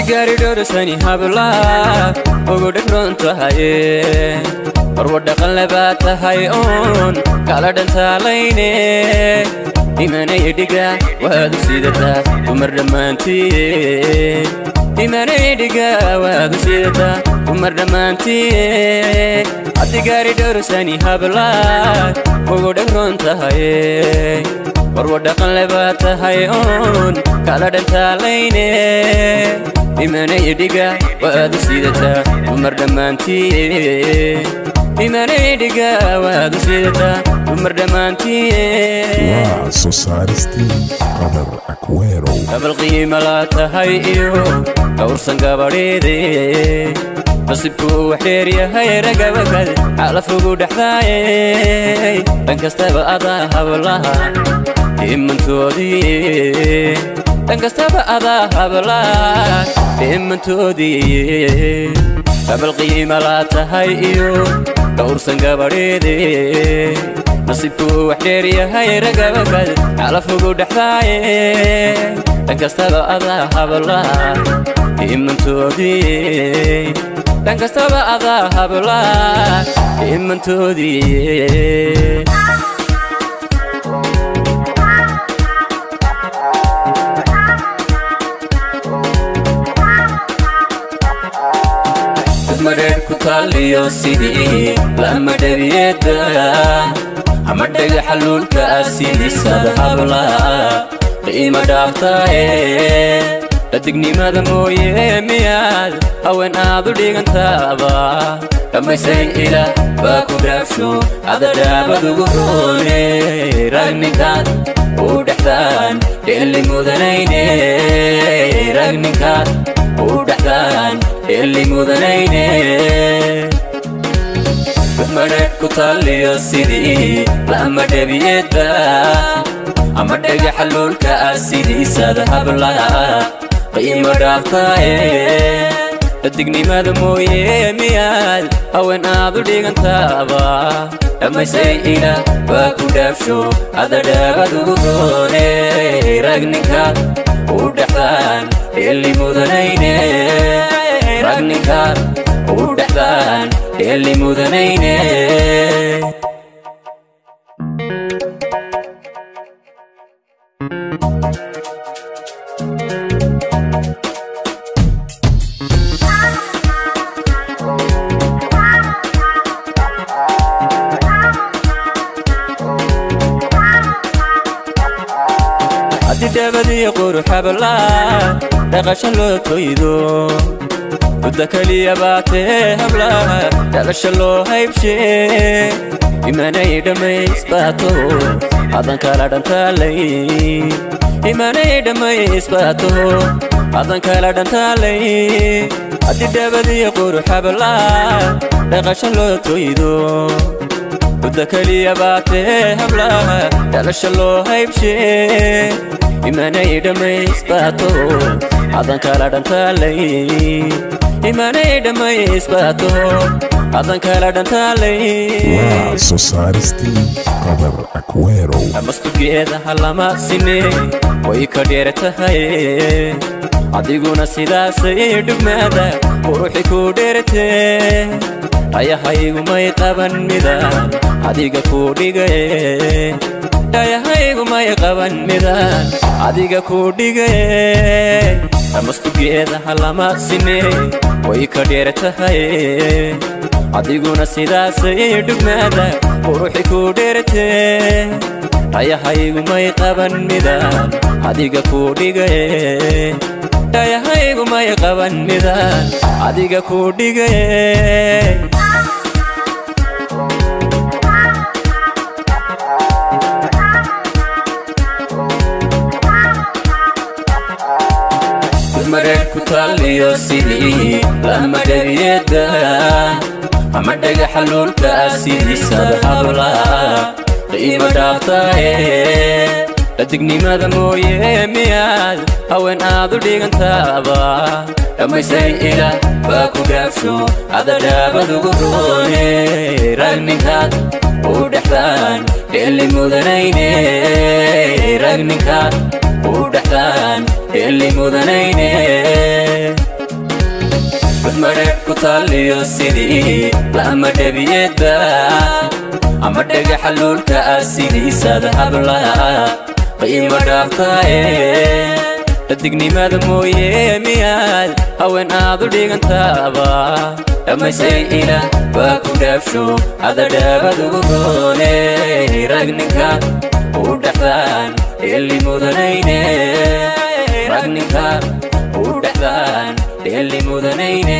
Gaari dhowrsani habla ugu dhegron tahay, barwa dhaqan lebaa tahay oon kala dhantaalayne. Imanay dhiga waad u sidataa dumar dhammaantiye, imanay dhiga waad u sidataa dumar dhammaantiye. Haddi gaari dhowrsani habla ugu dhegron tahay, barwa dhaqan lebaa tahay oon kala dhantaalayne. Imanay dhiga waad u sidataa dumar dhammaantiye, imanay dhiga waad u sidataa dumar dhammaantiye. Waa soo saaristii Qadar Akwero. Gabal qiima laa tahay iyo dhowrsan gabadheede, nasiibku wax dheer yahay ragabakad xalafugu dhexdaaye. Dhan kastaba adaa hablaha dhimantoodii, dhan kastaba adaa hablaha dhimantoodii. Gabal qiima laa tahay iyo dhowrsan gabadheede, nasiibku wax dheer yahay ragabakad xalafugu dhexdaaye. Dhan kastaba adaa hablaha dhimantoodii, dhan kastaba adaa hablaha dhimantoodii. Madheer ku taaliyo sidii lama dhabiyeeda, ama dhagaxa luulka ah sidiisada habla qiima dhaaftaaye. Dhadignimada mooye miyaad haween aad u dhigantaaba? Dhammaysay ila baa ku dhaafsho adadhaabad ugu roone. Ragninkaad u dhexdaan dheeli mudanayne, ragninkaad u dhexdaan dheeli mudanayne. Madheer ku taaliyo sidii lama dhabiyeeda, ama dhagaxa luulka ah sidiisada hablaha qiimo dhaaftaaye. Dhadignimada mooye miyaad haween aad u dhigantaaba? Dhammaysay ila baa ku dhaafsho adadhaabad ugu roone. Ragninkaad u dhexdaan dheeli mudanayne, ragninkaad u dhexdaan dheeli mudanayne. Haddii dhabadii qurux habla dhaqasho loo toydo, muddo keliya baatee habla dhalasho loo haybshee. Imanay dhammaysbaato adan kala dhantaalay, imanay dhammaysbaato adan kala dhantaalay. Haddii dhabadii qurux habla dhaqasho loo toydo, muddo keliya baatee habla dhalasho loo haybshee. Imanay dhammaysbaato adan kala dhantaalay, imanay dhammaysbaato adan kala dhantaalay. Waa soo saaristii Qadar Akwero. Dhammastugeedaha lama sine way ka dheer tahay, adiguna sidaasay dhugmaada quruxi ku dheertee. Dhayahaygumay qaban midaan adiga ku dhigaye, dhayahaygumay qaban midaan adiga ku dhigaye. Dhammastugeedaha lama sine way ka dheer tahay, adiguna sidaasay dhugmaada quruxi ku dheertee. Dhayahaygumay qaban midaan adiga ku dhigaye, dhayahaygumay qaban midaan adiga ku dhigaye. Mareer ku taaliyo sidii lama dhabiyeeda, ama dhagaxa luulka ah sidiisada habla qiimo dhaaftaaye. Dhadignimada mooye miyaad haween aad u dhigantaaba? Dhammaysay ila baa ku dhaafsho adadhaabad ugu roone. Ragninkaad u dhexdaan dheeli mudanayne, ragninkaad u dhexdaan dheeli mudanayne. Madheedh ku taaliyo sidii lama dhabiyeedba, ama dhagaxa luulka ah sidiisaad hablaha qiimo dhaaftaaye. Dhadignimada mooye miyaad haween aad u dhigantaaba? Dhammaysay ila baa ku dhaafsho adadhaabad ugu roone. Ragninka u dhexdaan dheeli mudanayne, ragninka u dhexdaan dheeli mudanayne.